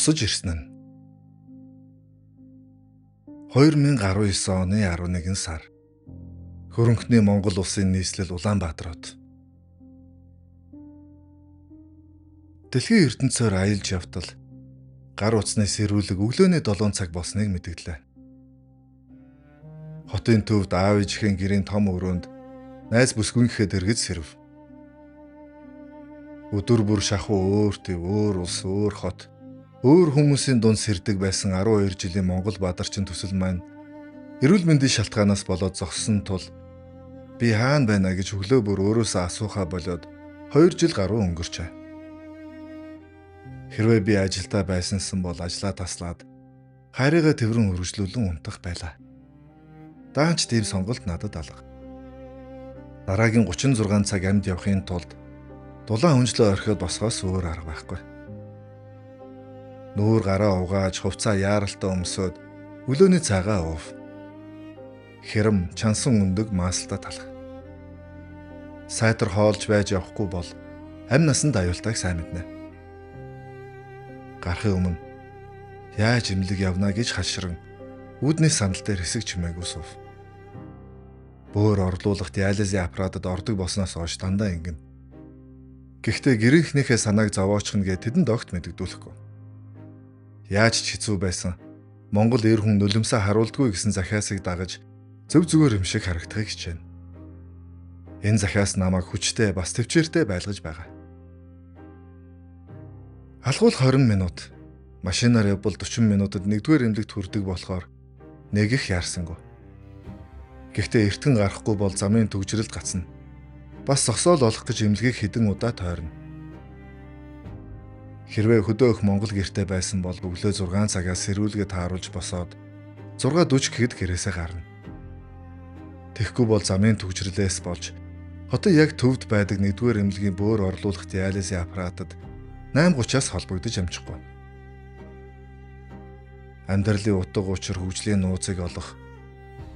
Босож ирсэн нь 2019 оны 11 сар. Хөрөнгөний Монгол улсын нийслэл Улаанбаатар хот. Дэлхийн ертөнцөөр аялж явтал гар утасны сэрүүлэг өглөөний 7 цаг болсныг мэдгэлээ. Хотын төвд аав ээжийн гэрийн том өрөөнд найз бүсгүйнхээ дэргэд сэрв. Өдөр бүр шахуу өөр төв, өөр улс, өөр хот, өөр хүмүүсийн дунд сэрдэг байсан 12 жилийн Монгол бадарчин төсөл маань эрүүл мэндийн шалтгаанаас болоод зогссон тул би хаана байна гэж өглөө бүр өөрөөсөө асуухаа болоод 2 жил гаруй өнгөрчээ. Хэрвээ би ажилдаа байсансан бол ажлаа таслаад хайрыгаа тэрвэн үргэлжлүүлэн унтах байлаа. Даанч тийм сонголт надад алга. Дараагийн 36 цаг амьд явахын тулд дулаан хүнжлөө орхиод босгоос өөр арга байхгүй. Нүүр гараа угааж, хувцаа яаралтай өмсөөд өглөөний цайгаа уув. Хэрэм чансан өндөг маасалтаа талах. Сайтар хоолж байж явахгүй бол амь насанд аюултайг сайн мэднэ. Гарахын өмнө яаж имлэг явна гэж хашран үүдний сандал дээр хэсэг чимээгүй суув. Бөөр орлуулах диализын аппаратад ордог болсноос хойш дандаа ингэнэ. Гэхдээ гэрийнхнийхээ санааг зовоочхно гэж тэдэнд огт мэдэгдүүлэхгүй. Яаж ч хэцүү байсан. Монгол эр хүн нулимсаа харуулдаггүй гэсэн захиасыг дагаж зөв зүгээр юм шиг харагдахыг хичээнэ. Энэ захиас намайг хүчтэй бас төвчээртэй байлгаж байгаа. Алгуул 20 минут. Машинаар явбал 40 минутад нэгдүгээр эмнэлэгт хүрдэг болохоор нэг их яарсангүй. Гэхдээ эртхэн гарахгүй бол замын түгжрэлд гацна. Бас зогсоол олох гэж эмнэлгийг хэдэн удаа тойрно. Хэрвээ хөдөөх Монгол гэртээ байсан бол өглөө 6 цагаас сэрүүлгээ тааруулж босоод 6:40 гэхэд гэрээсээ гарна. Тэгэхгүй бол замын түгжрэлээс болж хотын яг төвд байдаг нэгдүгээр эмнэлгийн бөөр орлуулах диализын аппаратад 8:30-аас холбогдож амжихгүй. Амьдралын утга учир хөгжлийн нууцыг олох,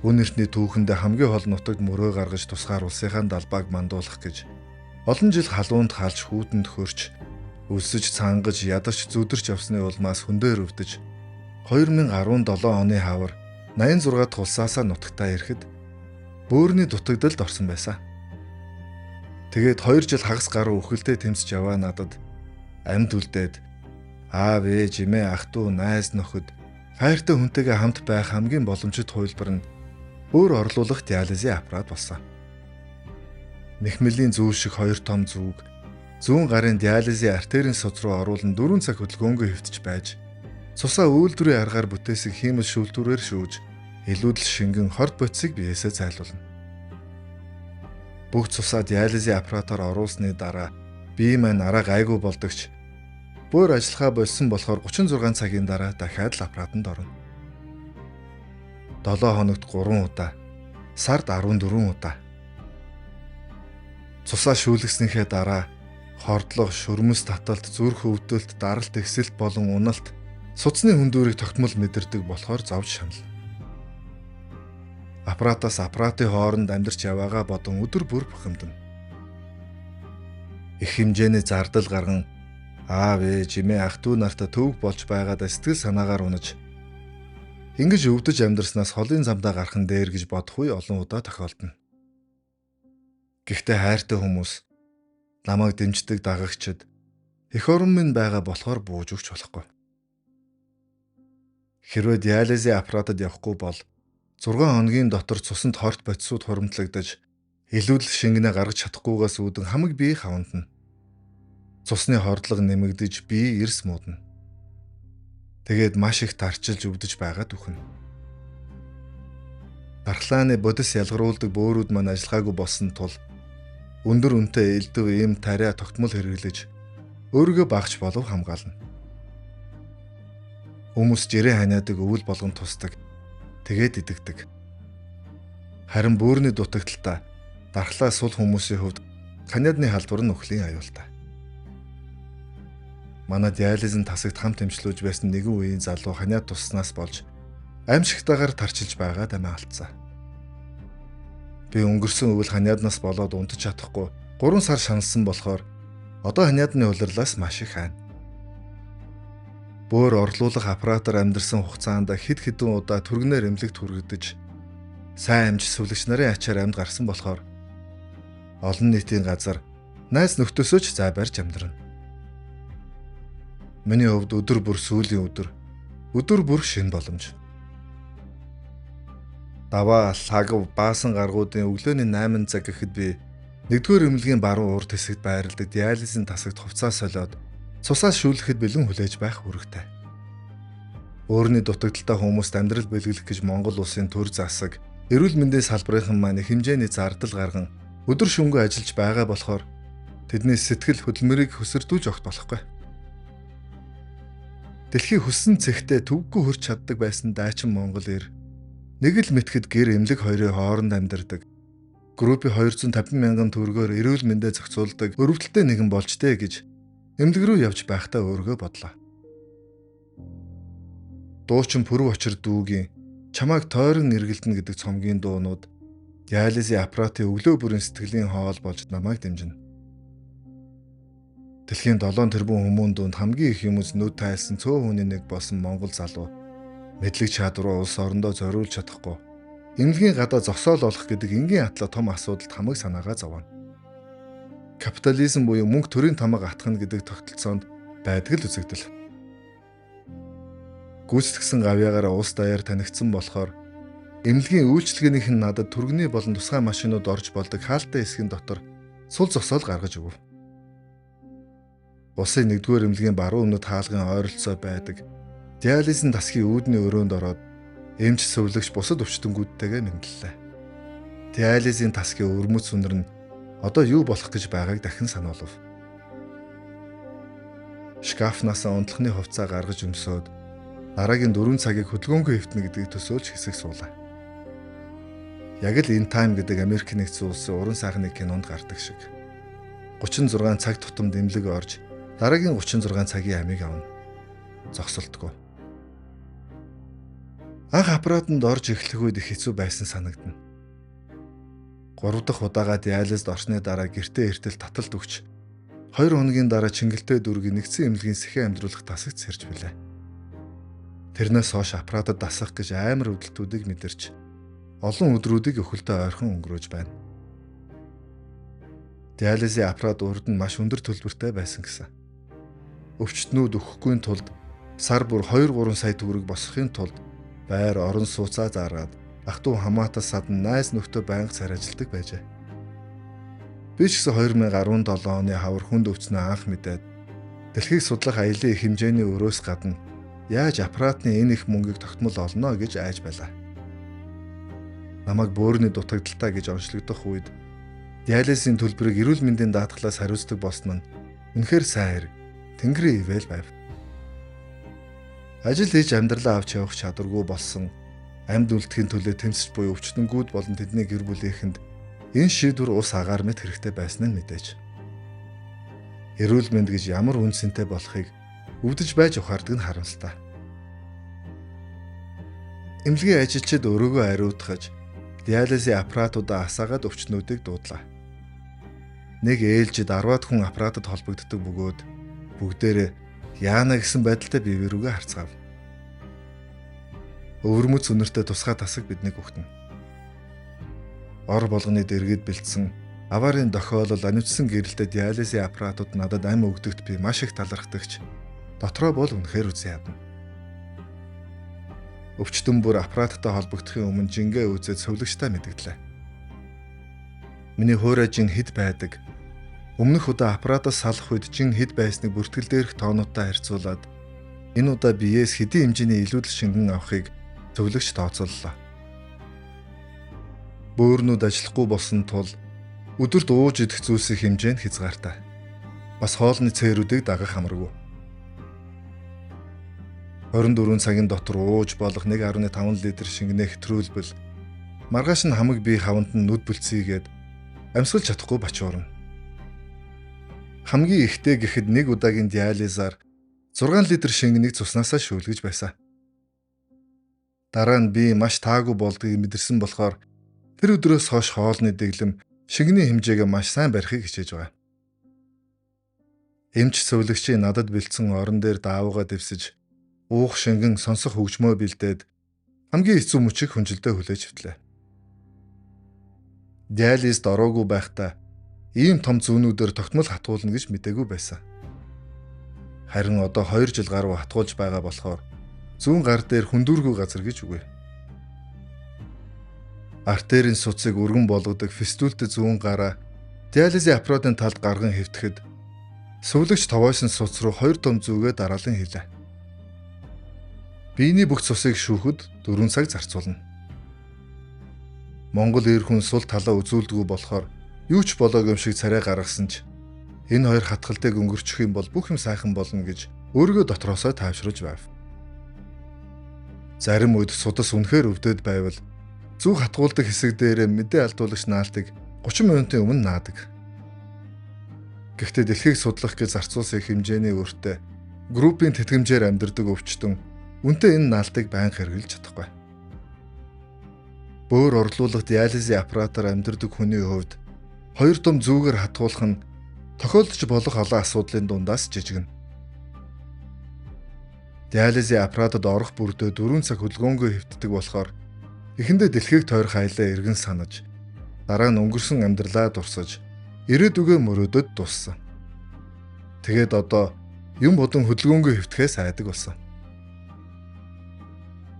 үн эртний түүхэндээ хамгийн хол нутагт мөрөө гаргаж тусгаар улсынхаа далбааг мандуулах гэж олон жил халуунд халж хүүтэнд хөрч өлсөж цангаж ядарч зүдэрч явсны улмаас хөндөөр өвдөж 2017 оны хавар 86 дахь улсаасаа нутагтаа ирэхэд бөөрийн дутагдалд орсон байсан. Тэгээд 2 жил хагас гаруй үхэлдээ тэмцэж яваа надад амьд үлдээд аав ээж эмээ ах дүү найз нөхөд хайртай хүнтэйгээ хамт байх хамгийн боломжит хувилбар нь бөөр орлуулах диализын аппарат болсон. Нэхмэлийн зүүл шиг 2 том зүг зүүн гарын диализын артерийн суц руу оруулан 4 цаг хөдөлгөөнгөө хэвтэж байж цусаа үйлдвэрийн аргаар бүтээсэг хиймэл шүүлтүүрээр шүүж илүүдэл шингэн хорт бодисыг биесээ зайлуулна. Бүх цусаа диализын аппаратаар оруулсны дараа бие маань араа гайгүй болдогч бөөр ажиллахаа болсон болохоор 36 цагийн дараа дахиад л аппаратанд орно. 7 хоногт 3 удаа, сард 14 удаа. Цусаа шүүлгэснийхээ дараа хордлого, шөрмөс таталт, зүрх өвдөлт, даралт, ихсэлт болон уналт судасны хөндүүрийг тогтмол мэдэрдэг болохоор зовж шанална. Аппаратаас аппаратын хооронд амьдарч яваагаа бодон өдөр бүр бухимдана. Их хэмжээний зардал гарган аав ээж эмээ ах дүү нартаа төвөг болж байгаадаа сэтгэл санаагаар унаж ингэж өвдөж амьдарснаас холын замдаа гарах нь дээр гэж бодох үе олон удаа тохиолдоно. Гэхдээ хайртай хүмүүс намайг дэмждэг дагагчид эх орон минь байгаа болохоор бууж өгч болохгүй. Хэрвээ диализын аппаратад явахгүй бол 6 хоногийн дотор цуснд хорт бодисууд хуримтлагдаж илүүдэл шингэнэ гаргаж чадахгүйгээс үүдэн хамаг бие хавандна. Цусны хордлого нэмэгдэж бие эрс муудна. Тэгээд маш их тарчилж өвдөж байгаад үхнэ. Дархлааны бодис ялгаруулдаг бөөрүүд маань ажиллагаагүй болсон тул өндөр үнэтэй элдв ийм тариа тогтмол хэрэглэж өөрийгөө багч болов хамгаална. Хүмүүс жирийн ханиадаг өвөл болгон тусдаг. Тэгээд идэгдэг. Харин бөөрийн дутагдaltaа дархлаа сул хүмүүсийн хувьд ханиадны халдвар нь үхлийн аюултай. Манай диализын тасагт хамт эмчлүүлж байсан нэгэн үеийн залуу ханиад туснаас болж аимшигтайгаар тарчилж байгаа амиа алдсан. Би өнгөрсөн өвөл ханиаднаас болоод унтаж чадахгүй 3 сар шаналсан болохоор одоо ханиадны улирлаас маш их айна. Бөөр орлуулах аппаратаар амьдарсан хугацаанд хэд хэдэн удаа түргнээр эмнэлэгт хүргэгдэж сайн амж сүлэгч нарын ачаар амьд гарсан болохоор олон нийтийн газар найз нөхдөсөө ч зай барьж амьдрна. Миний хувьд өдөр бүр сүүлийн өдөр, өдөр бүр шинэ боломж. Даваа, лагв, баасан гаргуудын өглөөний 8 цаг гэхэд би 1-р эмнэлгийн баруун урд хэсэгт байрладаг диализын тасагт хувцас солиод цусаа шүүлэхэд бэлэн хүлээж байх үүрэгтэй. Өөрний дутагдaltaй хүмүүст амьдрал бэлгэлэх гэж Монгол улсын төр засаг, эрүүл мэндийн салбарынхан маань их хэмжээний зардал гарган өдөр шөнөгүй ажиллаж байгаа болохоор тэдний сэтгэл хөдлөмөрийг хөсөрдүүлж огт болохгүй. Дэлхийн хүссэн цэгтээ төвөггүй хөрч чаддаг байсан дайчин Монгол эр нэг л мэтгэд гэр эмнэлэг хоёрын хооронд амьдардаг. Группийн 250 мянган төгрөгөөр эрүүл мэндэ зохицуулдаг өрөвдөлттэй нэгэн болж дээ гэж эмнэлэг рүү явж байхдаа өөргөө бодлоо. Дуучин Пүрэв очир дүүгийн чамайг тойрон эргэлдэнэ гэдэг цомгийн дуунууд диализын аппаратын өглөө бүрийн сэтгэлийн хоол болж намайг дэмжинэ. Дэлхийн 7 тэрбум хүмүүн дунд хамгийн их юмс нүд тайлсан цөөн хүний нэг болсон монгол залуу мэдлэг чадвараа улс орондоо зориулж чадахгүй эмнэлгийн гадаа зогсоол олох гэдэг энгийн атлаа том асуудалд хамаг санаагаа зовооно. Капитализм буюу мөнгө төрийн тамга атгана гэдэг тогтолцоонд байдаг л үзэгдэл. Гүйцэтгсэн гавьяагаараа улс даяар танигдсан болохоор эмнэлгийн үйлчилгээнийх нь надад түргэний болон тусгай машинууд орж болдог хаалтай хэсгийн дотор сул зогсоол гаргаж өгөв. Улсын 1-р эмнэлгийн баруун өмнөд хаалгын ойролцоо байдаг диализын тасгийн үүдний өрөөнд ороод эмч сувилагч бусад өвчтөнгүүдтэйгээ мэндлээ. Диализын тасгийн өвөрмөц үнэр нь одоо юу болох гэж байгааг дахин сануулв. Шкафнаас унтлахны хувцаа гаргаж өмсөөд дараагийн 4 цагийг хөдөлгөөнгүй хэвтэнэ гэдгийг төсөөлж хэсэг суулаа. Яг л In Time гэдэг Америк нэгдсэн улсын уран сайхны кинонд гардаг шиг. 36 цаг тутамд эмнэлэг орж дараагийн 36 цагийн амийг авна. Зогсолтгүй. Анх аппаратанд орж эхлэх үед их хэцүү байсан санагдана. 3 дахь удаага диализд орсны дараа гэртээ эртэл таталт өгч 2 хоногийн дараа Чингэлтэй дүүргийн нэгдсэн эмнэлгийн сэхэн амьдруулах тасагт сэрж билээ. Тэрнээс хойш аппаратад дасах гэж амар өвдөлтүүдийг мэдэрч олон өдрүүдийг өхөлдөө ойрхон өнгөрөөж байна. Диализын аппарат урд нь маш өндөр төлбөртэй байсан гэсэн. Өвчтнүүд өгөхгүй тулд сар бүр 2-3 сая төгрөг босгохын тулд байр орон сууцаа зааргаад ах トゥ хамаатаас садан найз нөхдөд байнга царайжилдаг байжээ. Би ч гэсэн 2017 оны хавар хүнд өвчнөө анх мэдээд дэлхийг судлах аялын их хэмжээний өрөөс гадна яаж аппаратны энэ их мөнгийг тогтмол олно гэж айж байлаа. Намайг бөөрийн дутагдaltaй гэж онцлогдох үед диализын төлбөрийг эрүүл мэндийн даатгалаас хариуцдаг болсон нь үнэхээр сайн хэрэг. Тэнгэрийн ивэл байв. Ажил хийж амьдралаа авч явах чадваргүй болсон амьд үлдэхийн төлөө тэмцэж буй өвчтөнгүүд болон тэдний гэр бүлийнхэнд энэ шийдвэр ус агаар мэт хэрэгтэй байсан нь мэдээж. Эрүүл мэнд гэж ямар үн цэнтэй болохыг өвдөж байж ухаардаг нь харамсалтай. Эмнэлгийн ажилчид өрөөгөө ариутгаж диализын аппаратуудаа асаагаад өвчтнүүдийг дуудлаа. Нэг ээлжид 10-аад хүн аппаратад холбогддог бөгөөд бүгдээрээ яана гэсэн байдалтай бие рүүгээ харцгаав. Өвөрмөц үнэртэй тусгай тасаг биднийг өгтөн. Ор болгоны дэргэд бэлдсэн аварын тохиолдол анивчсан гэрэлтэй диализын аппаратууд надад ам өгдөгт би маш их талархдагч дотроо бол үнэхээр үзэн ядна. Өвчтөн бүр аппараттай холбогдохын өмнө жингээ үзээд сувилагчтай мэдэгдлээ. Миний хуурай жин хэд байдаг. Өмнөх удаа аппаратаас салах үед жин хэд байсныг бүртгэл дээрх тоонуудтай харьцуулаад энэ удаа биеэс хэдийн хэмжээний илүүдэл шингэн авахыг зөвлөгч тооцооллоо. Бөөрнүүд ажиллахгүй болсон тул өдөрт ууж идэх зүйлсийн хэмжээ нь хязгаартай. Бас хоолны цээрүүдийг дагах амаргүй. 24 цагийн дотор ууж болох 1.5 литр шингэнээ хэтрүүлбэл маргааш нь хамаг бие хаванд нь нүд бүлцийгээд амьсгалж чадахгүй бачуурна. Хамгийн ихтэй гэхэд нэг удаагийн диализаар 6 литр шингэнийг цуснаасаа шүүлгэж байсан. Дараа нь би маш таагүй болдгийг мэдэрсэн болохоор тэр өдрөөс хойш хоолны дэглэм шингэний хэмжээгээ маш сайн барихыг хичээж байгаа. Эмч сувилагчийн надад бэлдсэн орон дээр даавуугаа дэвсэж Уух шингэн сонсох хөгжмөө бэлдээд хамгийн хэцүү мөчийг хүнжилдээ хүлээж автлаа. Диализд ороогүй байхдаа ийм том зүүнүүдээр тогтмол хатгуулна гэж мдээгүй байсан. Харин одоо 2 жил гаруй хатгуулж байгаа болохоор зүүн гар дээр хүндүүргүй газар гэж үгүй. Артерийн суцыг өргөн болгодог фистүлтэй зүүн гараа диализын аппаратын талд гарган хэвтэхэд сувлагч товоойсон суц руу 2 том зүгээ дараалан хийлээ. Биений бүх цусыг шүүхэд 4 цаг зарцуулна. Монгол эр хүн сул талаа үзүүлдэггүй болохоор юу ч болоог юм шиг царай гаргасан ч энэ хоёр хатгалтыг өнгөрчих юм бол бүх юм сайхан болно гэж өөрийгөө дотроосоо тайвшруулж байв. Зарим үед судас үнэхээр өвдөд байвал зүү хатгуулдаг хэсэг дээрээ мэдээ алдуулагч наалтыг 30 минутын өмнө наадаг. Гэхдээ дэлхийг судлах гэж зарцуулсан их хэмжээний өөртөө группийн тэтгэмжээр амьдардаг өвчтөн үнтэй энэ наалтыг байнга хэрэглэж чадахгүй. Бөөр орлуулах диализын аппаратаар амьдардаг хүний хувьд хоёр том зүүгээр хатгуулах нь тохиолдож болох олон асуудлын дундаас жижигнэ. Диализын аппаратад орох бүрдээ 4 цаг хөдөлгөөнгүй хэвтдэг болохоор эхэндээ дэлхийг тойрох аялаа эргэн санаж, дараа нь өнгөрсөн амьдралаа дурсаж, ирээдүгөө мөрөөдөд дууссан. Тэгээд одоо юм бодон хөдөлгөөнгүй хэвтэхээс айдаг болсон.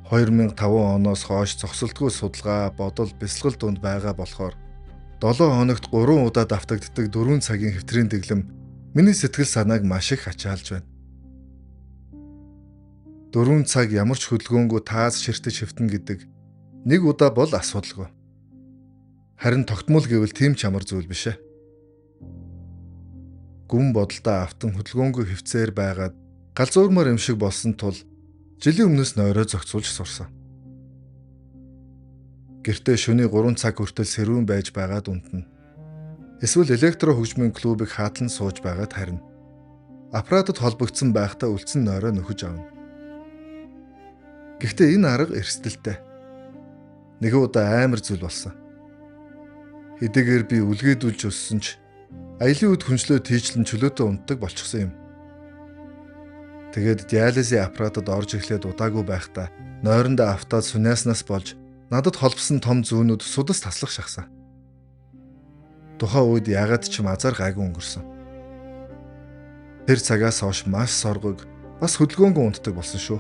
2005 оноос хойш зогсолтгүй судалгаа, бодол, бясалгал дунд байгаа болохоор 7 хоногт 3 удаа давтагддаг 4 цагийн хэвтрийн дэглэм миний сэтгэл санааг маш их ачаалж байна. 4 цаг ямар ч хөдөлгөөнгүй таас ширтэж хэвтэн гэдэг нэг удаа бол асуудалгүй. Харин тогтмол гэвэл тийм ч амар зүйл биш ээ. Гүн бодолдоо автан хөдөлгөөнгүй хэвцээр байгаад галзуурмаар юм шиг болсон тул жилийн өмнөөс нойроо зохицуулж сурсан. Гэртээ шөнийн 3 цаг хүртэл сэрүүн байж байгаад унтна. Эсвэл электро хөгжмийн клубыг хаатлан сууж байгаад харина. Аппаратад холбогдсон байхдаа үлдсэн нойроо нөхөж авна. Гэхдээ энэ арга эрсдэлтэй. Нэгэн удаа амар зүйл болсон. Хэдийгээр би үлгээдүүлж өссөн ч аялын үед хүнчлөө тийчлэн чөлөөтэй унтдаг болчихсон юм. Тэгээд диализын аппаратад орж эхлээд удаагүй байхдаа нойрондоо автаад суняаснаас болж надад холбосон том зүүнүүд судас таслах шахсан. Тухайн үед яагаад ч юм азар гайгүй өнгөрсөн. Тэр цагаас хойш маш соргог бас хөдөлгөөнгүй унтдаг болсон шүү.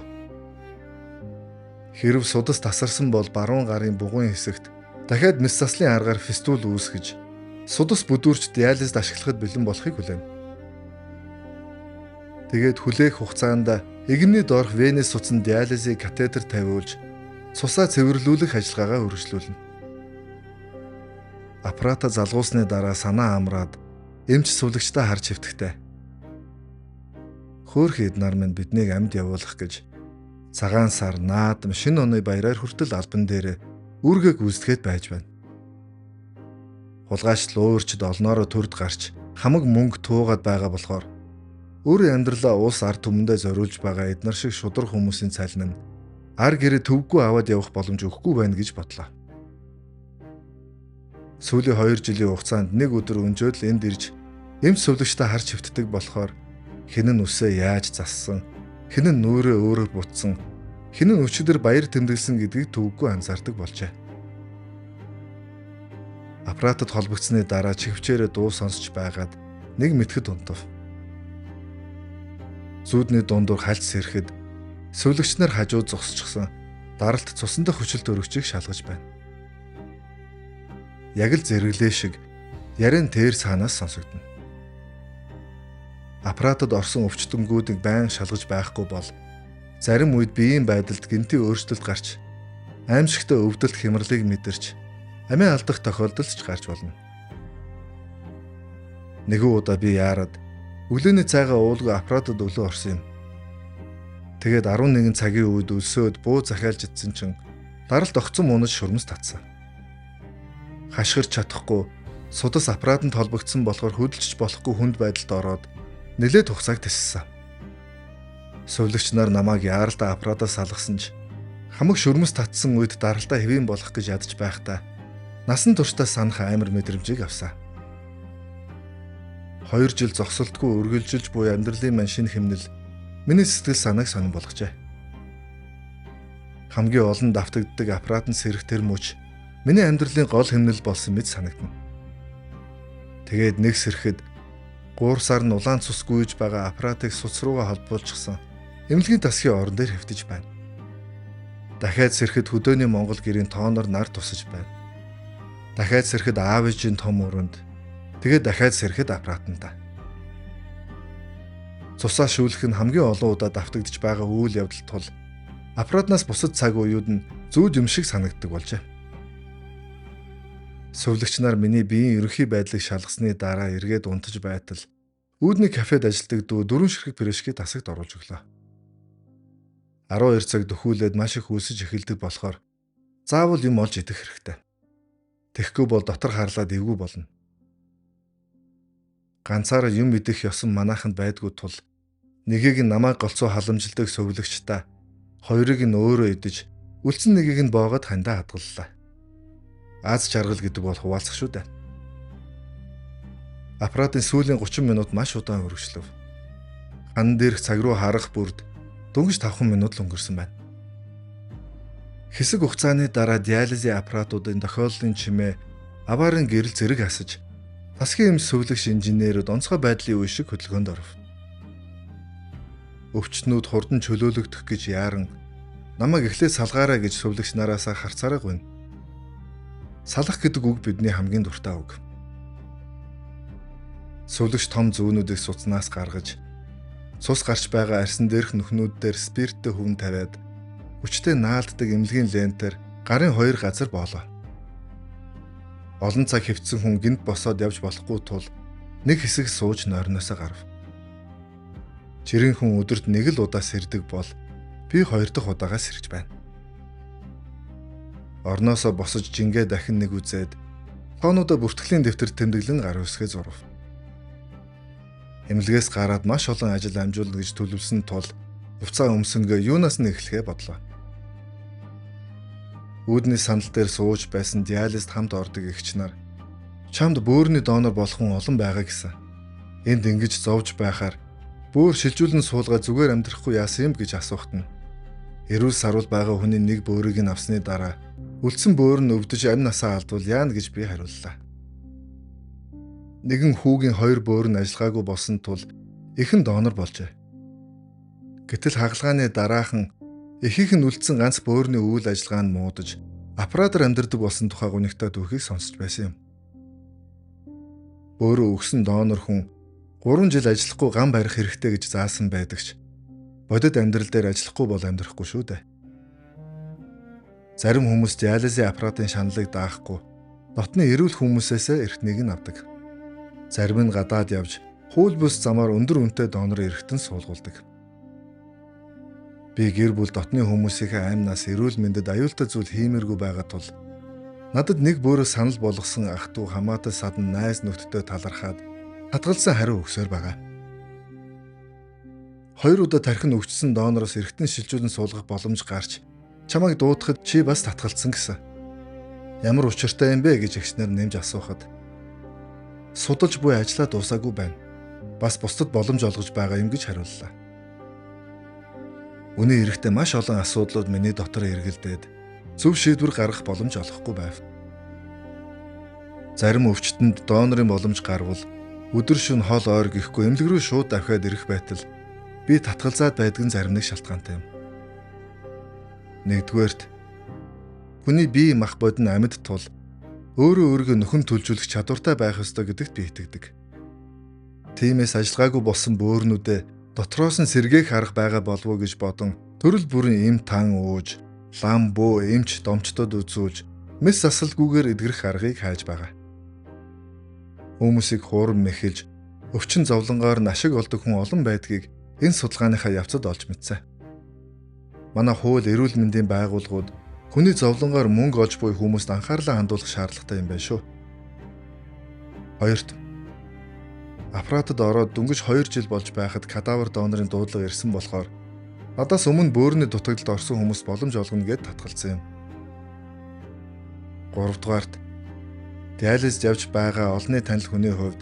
Хэрв судас тасарсан бол баруун гарын бугуйн хэсэгт дахиад мэс заслын аргаар фистул үүсгэж судас бүдүүрч диализд ашиглахад бэлэн болохыг хүлээнэ. Тэгээд хүлээх хугацаанд эгэмний доорх вений суцанд диализыг катетер тавиулж цусаа цэвэрлүүлэх ажиллагаагаа үргэлжлүүлнэ. Аппарата залгуулсны дараа санаа амраад эмч сувлагчдаа харж хэвтэхтэй. Хөөхий эднар минь биднийг амьд явуулах гэж цагаан сар наадам шинэ оны баяраар хүртэл албан дээр үүргээ гүйцэтгээд байж байна. Хулгайч луурчд олноороо төрд гарч хамаг мөнгө туугаад байгаа болохоор өөрийн амьдралаа улс ард түмэндээ зориулж байгаа эднэр шиг шударга хүмүүсийн цалин нь ар гэрээ төвгүй аваад явах боломж өгөхгүй байна гэж бодлоо. Сүүлийн 2 жилийн хугацаанд нэг өдөр өнжөөд л энд ирж эмч сувлагчдаа харж хэвтдэг болохоор хэн нь үсээ яаж зассан, хэн нь нүрээ өөрөө бутсан, хэн нь өчигдөр баяр тэмдэглэсэн гэдгийг төвөггүй анзаардаг болжээ. Аппаратад холбогдсны дараа чихвчээрээ дуу сонсч байгаад нэг мэтгэд унтав. Зүүдний дундуур хальт сэрэхэд сувлагч нар хажуу зогсчихсон даралт цусан дах хүчил төрөгчийг шалгаж байна. Яг л зэрэглээ шиг ярин тэр цаанаас сонсогдоно. Аппаратад орсон өвчтөнгүүдийг байн шалгаж байхгүй бол зарим үед биеийн байдалд гэнтийн өөрчлөлт гарч аимшигтай өвдөлт хямралыг мэдэрч амиа алдах тохиолдол ч гарч болно. Нэгэн удаа би яарад өглөөний цайгаа уулгүй аппаратад өлөө орсон юм. Тэгээд 11 цагийн үед өлсөөд буу захиалж ицсэн чинь даралт огцон мунаж шүрмэс татсан. Хашгирч чадахгүй судас аппаратанд холбогдсон болохоор хөдөлж болохгүй хүнд байдалд ороод нэлээд хугацааг тэссэн. Сувлагч нар намайг яаралтай аппаратаас салгасан ч хамаг шүрмэс татсан үед даралтаа хэвийн болох гэж ядаж байхдаа насан туршдаа санах амар мэдрэмжийг авсан. 2 жил зогсолтгүй үргэлжилж буй амьдралын маань шинэ хэмнэл миний сэтгэл санааг сонин болгожээ. Хамгийн олон давтагддаг аппаратанд сэрэх тэр мөч миний амьдралын гол хэмнэл болсон мэт санагдана. Тэгээд нэг сэрэхэд 3 сар нь улаан цус гүйж байгаа аппаратыг суц руугаа холбуулчихсан эмнэлгийн тасгийн орон дээр хэвтэж байна. Дахиад сэрэхэд хөдөөний Монгол гэрийн тоонор нар тусаж байна. Дахиад сэрэхэд аав ээжийн том өрөөнд, тэгээд дахиад сэрэхэд аппаратанда. Цусаа шүүлэх нь хамгийн олон удаа давтагдж байгаа үйл явдал тул аппаратнаас бусад цаг үеуд нь зүүд юм шиг санагддаг болжээ. Сувилагч нар миний биеийн ерөнхий байдлыг шалгасны дараа эргээд унтаж байтал үүдний кафед ажилладаг дүү 4 ширхэг пирэшки тасагт оруулж өглөө. 12 цаг дөхүүлээд маш их өлсөж эхэлдэг болохоор заавал юм олж идэх хэрэгтэй. Тэгэхгүй бол дотор харлаад эвгүй болно. Ганцаараа юм идэх ёсон манайханд байдгүй тул нэгийг нь намайг голцоо халамжилдаг сувилагчдаа, хоёрыг нь өөрөө идэж, үлдсэн нэгийг нь боогод хандаа хадгаллаа. Аз жаргал гэдэг бол хуваалцах шүү дээ. Аппаратын сүүлийн 30 минут маш удаан үргэлжлэв. Хан дээрх цаг руу харах бүрд дөнгөж 5 минут л өнгөрсөн байна. Хэсэг хугацааны дараа диализын аппаратуудын тохиоллын чимээ аваарын гэрэл зэрэг асаж тасгийн эмч сувилагч инженерүүд онцгой байдлын үе шиг хөдөлгөөнд оров. Өвчтнүүд хурдан чөлөөлөгдөх гэж яаран намайг эхлээд салгаарай гэж сувилагч нараасаа харцаараа гуйна. Салах гэдэг үг бидний хамгийн дуртай үг. Сувилагч том зүүнүүдийг суцнаас гаргаж цус гарч байгаа арьсан дээрх нүхнүүд дээр спирттэй хөвн тавиад хүчтэй наалддаг эмнэлгийн лентээр гарын 2 газар боолоо. Олон цаг хэвтсэн хүн гинт босоод явж болохгүй тул нэг хэсэг сууж нойрноосоо гарав. Жирийн хүн өдөрт нэг л удаа сэрдэг бол би 2 дахь удаага сэрж байна. Орноосоо босож жингээ дахин нэг үзээд тоонуудаа бүртгэлийн дэвтэр тэмдэглэн гар үсгээ зурав. Эмнэлгээс гараад маш олон ажил амжуулна гэж төлөвлөсөн тул хувцаа өмсөнгөө юунаас нь эхлэхээ бодлоо. Үүдний сандал дээр сууж байсан диализд хамт ордог эгч нар чамд бөөрийн донор болох хүн олон байгаа гэсэн. Энд ингэж зовж байхаар бөөр шилжүүлэн суулгаа зүгээр амьдрахгүй яасан юм гэж асуухт нь эрүүл саруул байгаа хүний нэг бөөрийг нь авсны дараа үлдсэн бөөр нь өвдөж амь насаа алдвал яана гэж би хариуллаа. Нэгэн хүүгийн 2 бөөр нь ажиллагаагүй болсон тул ихэн донор болжээ. Гэтэл хагалгааны дараахан эхийнх нь үлдсэн ганц бөөрийн үйл ажиллагаа нь муудаж аппаратар амьдардаг болсон тухай гунигтай түүхийг сонсч байсан юм. Бөөрөө өгсөн донор хүн 3 жил ажиллахгүй гам барих хэрэгтэй гэж заасан байдаг ч бодит амьдрал дээр ажиллахгүй бол амьдрахгүй шүү дээ. Зарим хүмүүс диализын аппаратын шаналлыг даахгүй дотны эрүүл хүмүүсээс эрхтнийг нь авдаг. Зарим нь гадаад явж хууль бус замаар өндөр үнэтэй донор эрхтэн суулгуулдаг. Би гэр бүл дотны хүмүүсийнхээ аймнаас эрүүл мэндэд аюултай зүйл хиймээргүй байгаа тул надад нэг бөөрөө санал болгосон ах トゥ хамаатай садан найз нөхдөдөө талархаад татгалзсан хариу өгсөөр байгаа. 2 удаа тархин өвчсөн донороос эргэтэн шилжүүлэн суулгах боломж гарч чамайг дуудахад чи бас татгалцсан гэсэн. Ямар учиртай юм бэ гэж эгчнэр нэмж асуухад судалж буй ажлаа дуусаагүй байна. Бас бусдад боломж олгож байгаа юм гэж хариуллаа. Үнэн хэрэгтээ маш олон асуудлууд миний дотор эргэлдээд зөв шийдвэр гаргах боломж олохгүй байв. Зарим өвчтөнд донорын боломж гарвал өдөр шөнө хол ойр гэхгүй эмнэлэг рүү шууд давхиад ирэх байтал би татгалзаад байдаг нь зарим нэг шалтгаантай юм. Нэгдүгээрт хүний бие мах бод нь амьд тул өөрөө өөрийгөө нөхөн төлжүүлэх чадвартай байх ёстой гэдэгт би итгэдэг. Тиймээс ажиллагаагүй болсон бөөрнүүдээ дотроос нь сэргээх арга байгаа болов уу гэж бодон төрөл бүрийн эм тан ууж, лам бөө эмч домчдод үзүүлж мэс засалгүйгээр эдгэрэх аргыг хайж байгаа. Хүмүүсийг хуурам мэхэлж өвчин зовлонгоор нь ашиг олдог хүн олон байдгийг энэ судалгааныхаа явцад олж мэдсэн. Манай хууль эрүүл мэндийн байгууллагууд хүний зовлонгоор мөнгө олж буй хүмүүст анхаарлаа хандуулах шаардлагатай юм байна шүү. Хоёрт, аппаратад ороод дөнгөж 2 жил болж байхад кадавр донорын дуудлага ирсэн болохоор надаас өмнө бөөрийн дутагдлалд орсон хүмүүс боломж олгоно гэд татгалзсан юм. Гуравдугаарт, диализ явж байгаа олонний танил хүний хувьд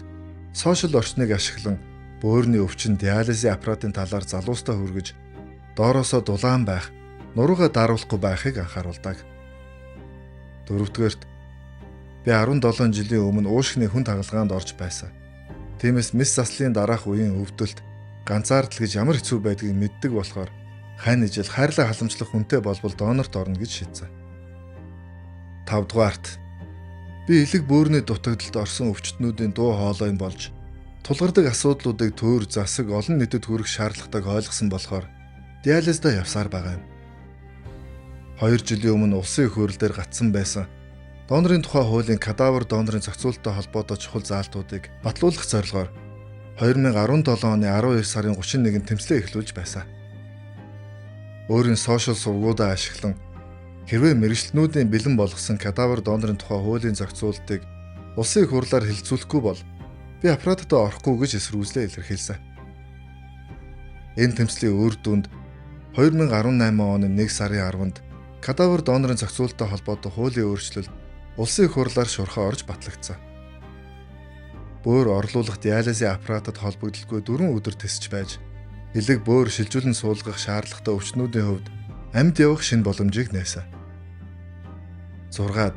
сошиал орчныг ашиглан бөөрийн өвчин диализын аппаратын талаар залуустай хүргэж доороосоо дулаан байх, нуруугаа даруулахгүй байхыг анхааруулдаг. Дөрөвдүгээрт би 17 жилийн өмнө уушгины хүн хагалгаанд орж байсан. Тиймээс мэс заслын дараах үеийн өвдөлт, ганцаардал гэж ямар хэцүү байдгийг мэддэг болохоор хань ижил хайрлаа халамжлах хүнтэй болбол донорт орно гэж шийдсэн. Тавдугаарт би элэг бөөрийн дутагдалд орсон өвчтнүүдийн дуу хоолой нь болж тулгардаг асуудлуудыг төр засаг олон нийтэд хүргэх шаардлагатайг ойлгосон болохоор диализдаа явсаар байгаа юм. 2 жилийн өмнө улсын их хурл дээр гатсан байсан донорын тухай хуулийн кадавр донорын зохицуулттай холбоотой чухал заалтуудыг батлуулах зорилгоор 2017 оны 12 сарын 31-нд тэмцлээ эхлүүлж байсан. Өөрийн сошиал сувгуудаа ашиглан хэрвээ мэргэжилтнүүдийн бэлэн болгосон кадавр донорын тухай хуулийн зохицуултыг улсын их хурлаар хэлэлцүүлэхгүй бол би аппараттай орохгүй гэж эсэргүүцлээ илэрхийлсэн. Энэ тэмцлийн үр дүнд 2018 оны 1 сарын 10-нд кадавр донорын зохицуулттай холбоотой хуулийн өөрчлөлт улсын их хурлаар шуурхай орж батлагдсан. Бөөр орлуулах диализын аппаратад холбогдолгүй 4 өдөр тисч байж элэг бөөр шилжүүлэн суулгах шаардлагатай өвчтнүүдийн хувьд амьд явах шинэ боломжийг нээсэн. 6-ад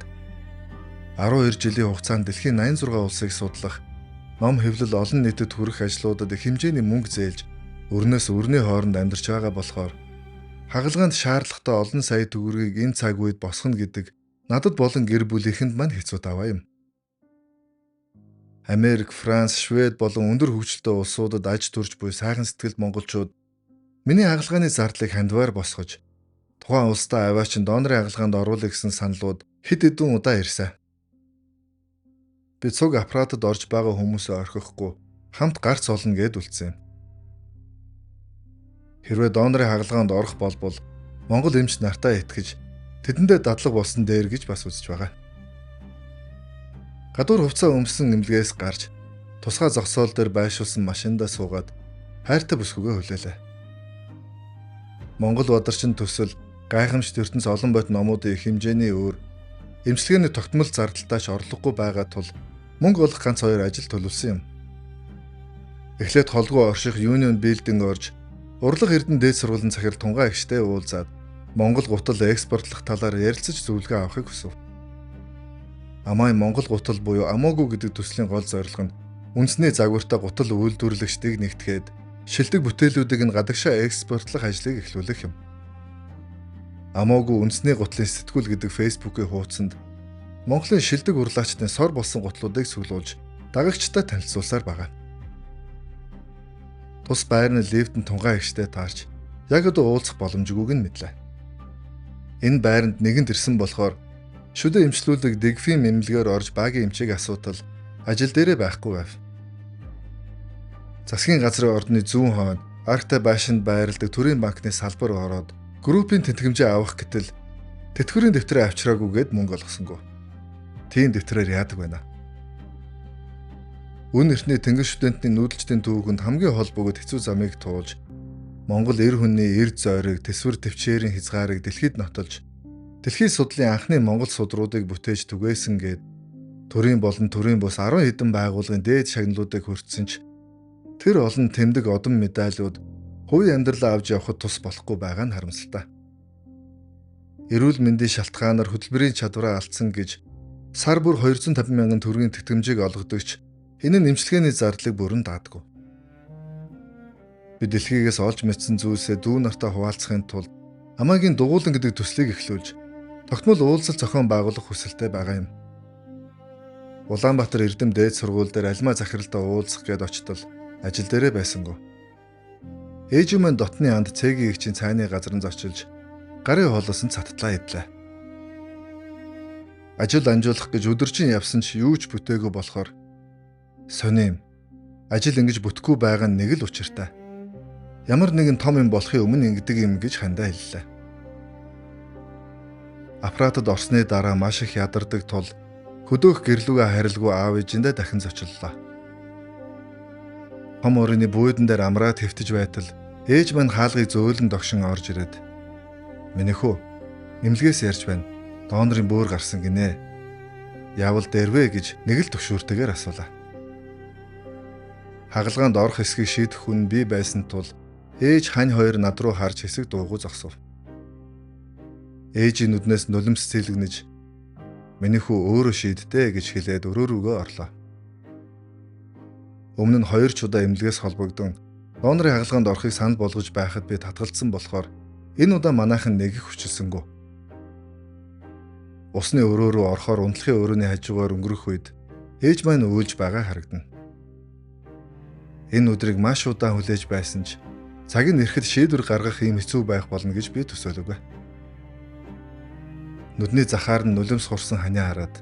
12 жилийн хугацаанд дэлхийн 86 улсыг судлах, ном хэвлэл олон нийтэд хүрэх ажлуудад их хэмжээний мөнгө зээлж өрнөөс өрний хооронд амьдарч байгаа болохоор хагалгаанд шаардлагатай олон сая төгрөгийг энэ цаг үед босгоно гэдэг надад болон гэр бүлийнхэнд мань хэцүү даваа юм. Америк, Франц, Швед болон өндөр хөгжилтэй улсуудад аж төрж буй сайхан сэтгэлд монголчууд миний хагалгааны зардлыг хандвар босгож тухайн улсдаа аваачин донорын хагалгаанд оруулах гэсэн саналууд хэд хэдэн удаа ирсэн. Би цуг аппаратад орж байгаа хүмүүсээ орхихгүй хамт гарц олно гэд үлдсэн юм. Хэрвээ донорын хагалгаанд орох болбол Монгол эмч нартаа итгэж тэдэндээ дадлаг болсон дээр гэж бас үзэж байгаа. Гадуур хувцас өмсөн эмнэлгээс гарч тусгай зогсоол дээр байршуулсан машиндаа суугаад хайртай бүсгүйгээ хүлээлээ. Монгол бадарчин төсөл гайхамшигт ертөнц олон бот номуудын их хэмжээний өөр эмчилгээний тогтмол зардалтаач орлогогүй байгаа тул мөнгө олох ганц хоёр ажил төлөвлөсөн юм. Эхлээд холгүй орших Union Building орж Урлаг Эрдэнэ дээд сургуулийн захирал Тунгаа эгчтэй уулзаад Монгол гутал экспортлох талаар ярилцаж зөвлөгөө авахыг хүсэв. Амай Монгол гутал буюу Амоогүй гэдэг төслийн гол зорилго нь үндэсний загвартай гутал үйлдвэрлэгчдийг нэгтгэхэд шилдэг бүтээлүүдийг нь гадагшаа экспортлох ажлыг эхлүүлэх юм. Амоогүй үндэсний гутлын сэтгүүл гэдэг Facebook-ийн хуудсанд Монголын шилдэг урлаачдын сор болсон гутлуудыг цуглуулж дагагчтай танилцуулсаар байгаа. Тус байрны лифтэн Тунгаа эгчтэй таарч яг одоо уулзах боломжгүйг нь мэдлээ. Энэ байранд нэгэнд ирсэн болохоор шүдэ эмчлүүлэг Дэгфим эмнэлгээр орж багийн эмчийг асуутал ажил дээрээ байхгүй байв. Засгийн газрын ордны зүүн хойно Арктай байшинд байрладаг төрийн банкны салбар ороод группийн тэтгэмжээ авах гэтэл тэтгэврийн дэвтрээ авчираагүйгээд мөнгө олгосонгүй. Тийм дэвтрээр яадаг байна. Үн эртний тэнгэр шүдэнтний нүүдэлчдийн түүхэнд хамгийн хол бөгөөд хэцүү замыг туулж Монгол эр хүний эр зойрыг төсвөр төвчээрийн хязгаарыг дэлхийд нотолж дэлхийн судлалын анхны монгол судруудыг бүтээж түгээсэн гээд төрийн болон төрийн бус 10 хэдэн байгууллагын дээд шагналуудыг хүртсэн ч тэр олон тэмдэг одон медалиуд хувийн амьдралаа авч явахад тус болохгүй байгаа нь харамсалтай. Эрүүл мэндийн шалтгаанаар хөдөлмөрийн чадвараа алдсан гэж сар бүр 250 мянган төгрөгийн тэтгэмжийг олгодогч энэ нь эмчилгээний зардлыг бүрэн даадаггүй. Би дэлхийгээс олж мэдсэн зүйлсээ дүү нартаа хуваалцахын тулд Амаагийн дугуулан гэдэг төслийг эхлүүлж тогтмол уулзалт зохион байгуулах хүсэлтэй байгаа юм. Улаанбаатар Эрдэм дээд сургууль дээр альмаа захиралтай уулзах гээд очтол ажил дээрээ байсангүй. Ээж маань дотны анд цэгийн эгчийн цайны газран зочилж гарын хоолоос нь цаттлаа идлээ. Ажил амжуулах гэж өдөржин явсан ч юу ч бүтээгүй болохоор сонин юм. Ажил ингэж бүтэхгүй байгаа нь нэг л учиртай. Ямар нэгэн том юм болохын өмнө ингэдэг юм гэж хандаа хэллээ. Аппаратад орсны дараа маш их ядардаг тул хөдөөх гэрлүүгээ харилгүй аав ээжиндээ дахин зочлолоо. Том орны буудан дээр амраад хэвтэж байтал ээж маань хаалгыг зөөлөн догшин орж ирээд "Миний хүү, эмнэлгээс ярьж байна. Донорын бөөр гарсан гинэ. Яавал дэрвэ" гэж нэг л төвшөөртэйгээр асуулаа. Хагалгаанд орох хэсгийг шийдэх хүн би байсан тул ээж хань хоёр над руу харж хэсэг дуугүй зогсов. Ээжийн нүднээс нулимс цэлгэнэж "Миний хүү өөрөө шийдтээ" гэж хэлээд өрөө рүүгээ орлоо. Өмнө нь 2 ч удаа эмнэлгээс холбогдсон донорын хагалгаанд орохыг санал болгож байхад би татгалзсан болохоор энэ удаа манайхан нэг их хүчилсэнгүй. Усны өрөө рүү орохоор унтлахын өрөөний хажуугаар өнгөрөх үед ээж маань уйлж байгаа харагдана. Энэ өдрийг маш удаан хүлээж байсан ч цаг нь ирэхэд шийдвэр гаргах ийм хэцүү байх болно гэж би төсөөлөөгүй. Нүдний захаар нь нулимс хурсан ханиа хараад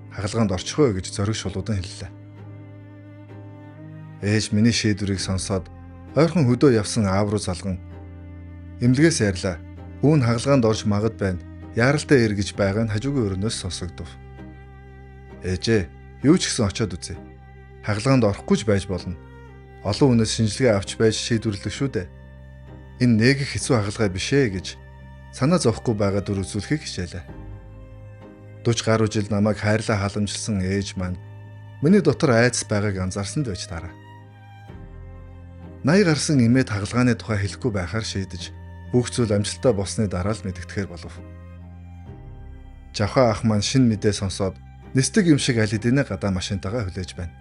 хагалгаанд орчих вэ гэж зориг шулуудан хэллээ. Ээж миний шийдвэрийг сонсоод ойрхон хөдөө явсан аав руу залган эмнэлгээс ярьлаа. Үүн хагалгаанд орж магад байна. Яаралтай ир гэж байгаа нь хажуугийн өрөөнөөс сонсогдов. Ээжээ, юу ч гэсэн очиод үзье. Хагалгаанд орохгүй ч байж болно. Олон хүнээс шинжилгээ авч байж шийдвэрлэх шүү дээ. Энэ нэг их хэцүү хагалгаа биш ээ гэж санаа зовхгүй байгаа дүр үзүүлэхийг хичээлээ. 40 гаруй жил намайг хайрлаа халамжилсан ээж маань миний дотор айдас байгааг анзаарсан л байж таараа. 80 гарсан эмээд хагалгааны тухай хэлэхгүй байхаар шийдэж бүх зүйл амжилттай болсны дараа л мэдэгдэхээр болов. Жавхаа ах маань шинэ мэдээ сонсоод нисдэг юм шиг аль хэдийнэ гадаа машинтайгаа хүлээж байна.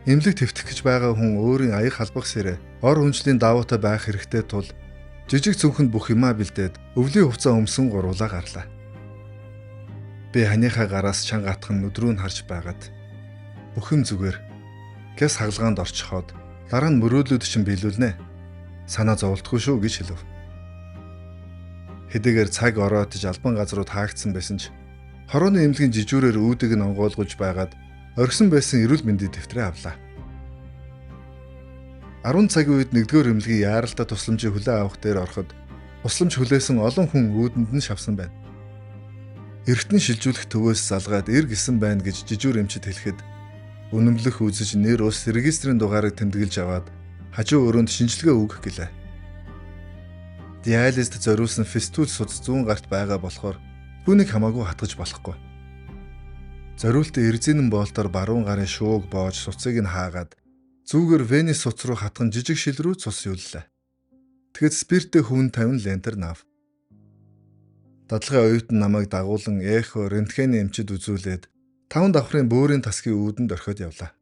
Эмнэлэг твтэх гэж байгаа хүн өөрийн аяг халбах сэрэ ор хүнжлийн даваатай байх хэрэгтэй тул жижиг цүнхэнд бүх юмаа бэлдээд өвлийн хувцас өмсөн гуруулаа гарлаа. Би ханыхаа гараас чанга атхан нүд рүү нь харж байгаад бүх юм зүгээр. Гэс хагалгаанд орчихоод дараа нь мөрөөдлүүд чинь биелүүлнэ. Санаа зовлтгүй шүү гэж хэлв. Хэдийгээр цаг ороотж албан газрууд хаагдсан байсан ч хорооны эмнэлгийн жижүүрээр үүдийг нь онгойлгож байгаад орхисон байсан эрүүл мэндийн дэвтрээ авлаа. 10 цагийн үед 1-р эмнэлгийн яаралтай тусламжийг хүлээн авах дээр ороход тусламж хүлээсэн олон хүн үүдэнд нь шавсан байна. Эргэтэн шилжүүлэх төвөөс залгаад ир гисэн байна гэж жижүүр эмчид хэлэхэд үнэмлэх үзэж нэр ус регистрийн дугаарыг тэмдэглэж аваад хажуу өрөөнд шинжилгээ өгөх гэлээ. Диализд зориулсан фестул судас зүүн гарт байгаа болохоор түүнийг хамаагүй хатгаж болохгүй. Зориултын эрзинэн боолтоор баруун гарын шууг боож суцыг нь хаагаад зүүгээр вений суц руу хатган жижиг шил рүү цус юуллаа. Тэгэхэд спирттэй хүн 50 лентер нав. Дадлагын оюутан намайг дагуулan эхо рентгений эмчид үзүүлээд 5 давхрын бөөрийн тасгийн үүдэнд орхиод явлаа.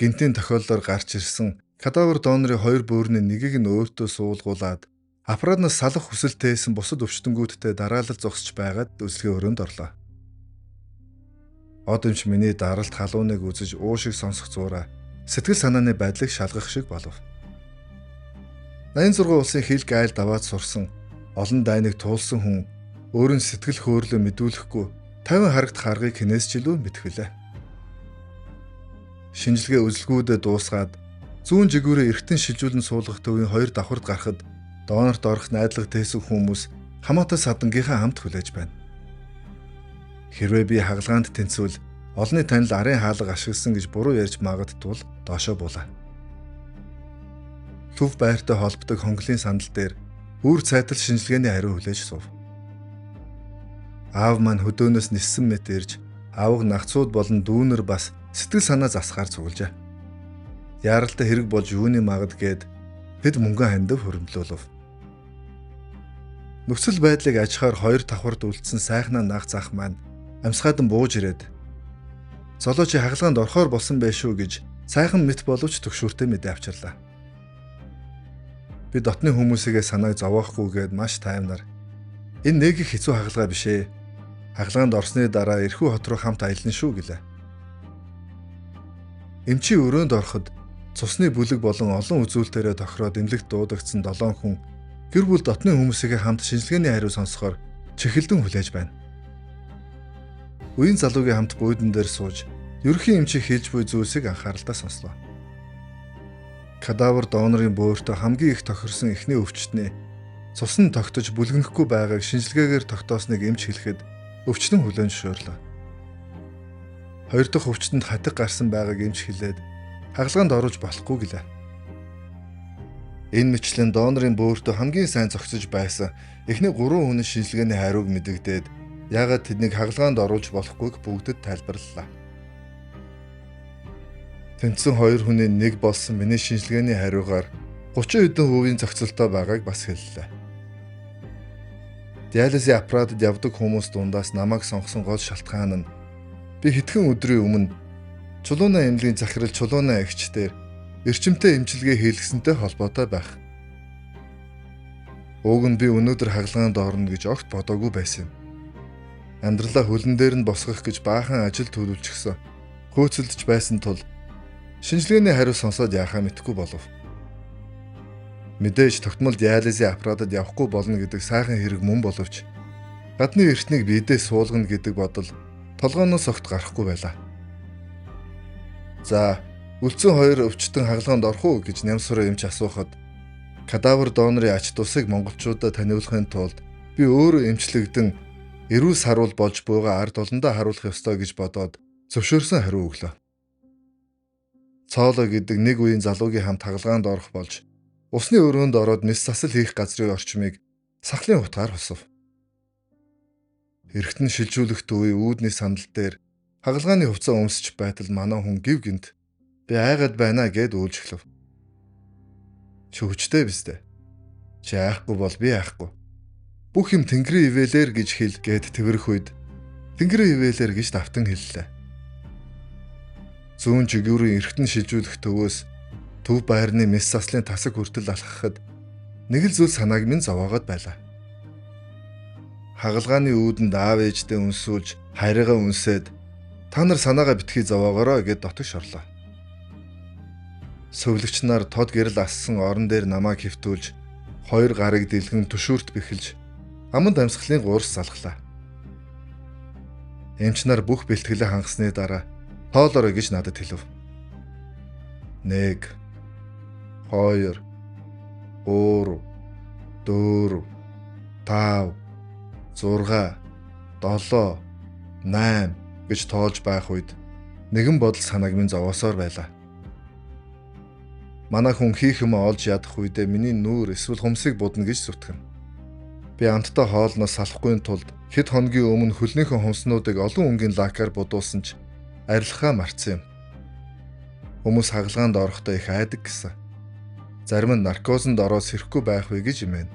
Гинтийн тохиолдолд гарч ирсэн кадавр донорын 2 бөөрний нэгийг нь өөртөө суулгуулад аппаратнаас салах хүсэл тээсэн бусад өвчтөнгүүдтэй дараалал зогсож байгаад үзлэгийн өрөөнд орлоо. Од эмч миний даралт халууныг үзэж уу шиг сонсох зуураа сэтгэл санааны байдлыг шалгах шиг болов. 86 улсын хил гайл даваад сурсан олон дайныг туулсан хүн өөрийн сэтгэл хөдлөлөө мэдүүлэхгүй 50 харагдах аргыг хинээс ч илүү мэдэх билээ. Шинжилгээ үзэлгүүдээ дуусгаад зүүн жигүүрээ эргэтэн шилжүүлэн суулгах төвийн 2 давхарт гарахад донорт орох найдлага тээсэн хүмүүс хамаатай садангийнхаа хамт хүлээж байна. Хэрвээ би хагалгаанд тэнцвэл олонний танил арын хаалга ашигласан гэж буруу ярьж магад тул доошоо буулаа. Төв байртай холбодог хонглын сандал дээр үр цайтал шинжилгээний хариу хүлээж суув. Аав маань хөдөөнөөс ниссэн мэт ирж авга нагцууд болон дүүнер бас сэтгэл санаа засахаар цуглажээ. Яаралтай хэрэг болж юуны магад гээд тэд мөнгөн хандив хөрөмтлүүлв. Нөхцөл байдлыг ажихаар 2 давхарт үлдсэн сайхнаа нагц ах маань амьсгаадан бууж ирээд "Золоо чи хагалгаанд орохоор болсон байх шүү" гэж сайхан мэт боловч төгшүүртэй мэдээ авчирлаа. Би дотны хүмүүсийгээ санааг зовоохгүйгээд маш таймнаар "Энэ нэг их хэцүү хагалгаа биш ээ. Хагалгаанд орсны дараа эрхүү хот руу хамт аялна шүү" гэлээ. Эмчийн өрөөнд ороход цусны бүлэг болон олон үзүүлэлтээрээ тохироод эмнэлэгт дуудагдсан 7 хүн гэр бүл дотны хүмүүсийгээ хамт шинжилгээний хариу сонсохоор чихэлдэн хүлээж байна. Үеийн залуугийн хамт буудан дээр сууж ерөнхий эмчийн хэлж буй зүйлсийг анхааралтай сонслоо. Кадавр донорын бөөртөө хамгийн их тохирсон эхний өвчтний цус нь тогтож бүлгэнэхгүй байгааг шинжилгээгээр тогтоосныг эмч хэлэхэд өвчтөн хүлээн зөвшөөрлөө. Хоёр дахь өвчтөнд хатаг гарсан байгааг эмч хэлээд хагалгаанд оруулж болохгүй гэлээ. Энэ мэтлэн донорын бөөртөө хамгийн сайн зохицож байсан эхний 3 хүний шинжилгээний хариуг мэдэгдээд яагаад тэднийг хагалгаанд оруулж болохгүйг бүгдэд тайлбарлалаа. Тэнцсэн 2 хүний нэг болсон миний шинжилгээний хариугаар 30 хэдэн хувийн зохицолтой байгааг бас хэллээ. Диализын аппаратад явдаг хүмүүс дундаас намайг сонгосон гол шалтгаан нь би хэдхэн өдрийн өмнө Чулууна эмнэлгийн захирал Чулууна эгч дээр эрчимтэй эмчилгээ хийлгэсэнтэй холбоотой байх. Уг нь би өнөөдөр хагалгаанд орно гэж огт бодоогүй байсан юм. Амьдралаа хөлн дээр нь босгох гэж баахан ажил төлөвлөчихсөн. Хөөцөлдөж байсан тул шинжилгээний хариу сонсоод яахаа мэдэхгүй болов. Мэдээж тогтмол диализын аппаратад явахгүй болно гэдэг сайхан хэрэг мөн боловч гадны эртнийг биедээ суулгана гэдэг бодол толгооноос огт гарахгүй байлаа. За, үлдсэн хоёр өвчтөн хагалгаанд орох уу гэж нямсураа эмч асуухад кадавр донорын ач тусыг монголчуудад таниулахын тулд би өөрөө эмчлэгдэн эрүүл саруул болж буйгаа ард олондоо харуулах ёстой гэж бодоод зөвшөөрсөн хариу өглөө. Цооло гэдэг нэг үеийн залуугийн хамт хагалгаанд орох болж усны өрөөнд ороод мэс засал хийх газрын орчмыг сахлын утгаар хусав. Эргэтэн шилжүүлэх үе үүдний сандал дээр хагалгааны хувцас өмсч байтал манай хүн гів гинт би айгаад байна гэд уйлж эхлэв. Чи хүчтэй биз дээ. Чи айхгүй бол би айхгүй. Бүх юм Тэнгэрийн ивэлэр гэж хэл гэд тэврэх үед Тэнгэрийн ивэлэр гэж давтан хэллээ. Зүүн жигүүрийн эргэтэн шилжүүлэх төвөөс төв байрны мэс заслын тасаг хүртэл алхахад нэг л зүйл санааг минь зовоогоод байлаа. Хагалгааны үүдэнд аав ээждээ үнсүүлж хайрыгаа үнсээд та нар санаагаа битгий зовоогоорой гэд дотогш орлоо. Сувилагч нар тод гэрэл ассан орон дээр намайг хэвтүүлж хоёр гарыг дэлгэн түшүүрт бэхэлж аманд амьсгалын гуурс залглаа. Эмч нар бүх бэлтгэлээ хангасны дараа тоолоорой гэж надад хэлв. 1 2 3 4 5 6 7 8 гэж тоолж байх үед нэгэн бодол санааг минь зовоосоор байлаа. Манай хүн хийх юм олж ядах үедээ миний нүүр эсвэл хумсыг будна гэж зүтгэн. Би амттай хоолноос салахгүй тулд хэд хоногийн өмнө хөлнийхөө хумснуудыг олон өнгийн лакаар будуулсан ч арилгахаа мартсан юм. Хүмүүс хагалгаанд орохдоо их айдаг гэсэн. Зарим нь наркозонд ороод сэрэхгүй байх вэ гэж имэн.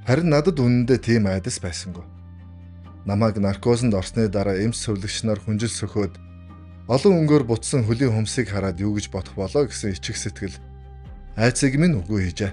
Харин надад үнэндээ тийм айдас байсангүй. Намайг наркозонд орсны дараа эмч сувилагч нар хүнжил сөхөөд олон өнгөөр бутсан хөлийн хумсыг хараад юу гэж бодох болоо гэсэн ичих сэтгэл айцыг минь үгүй хийжээ.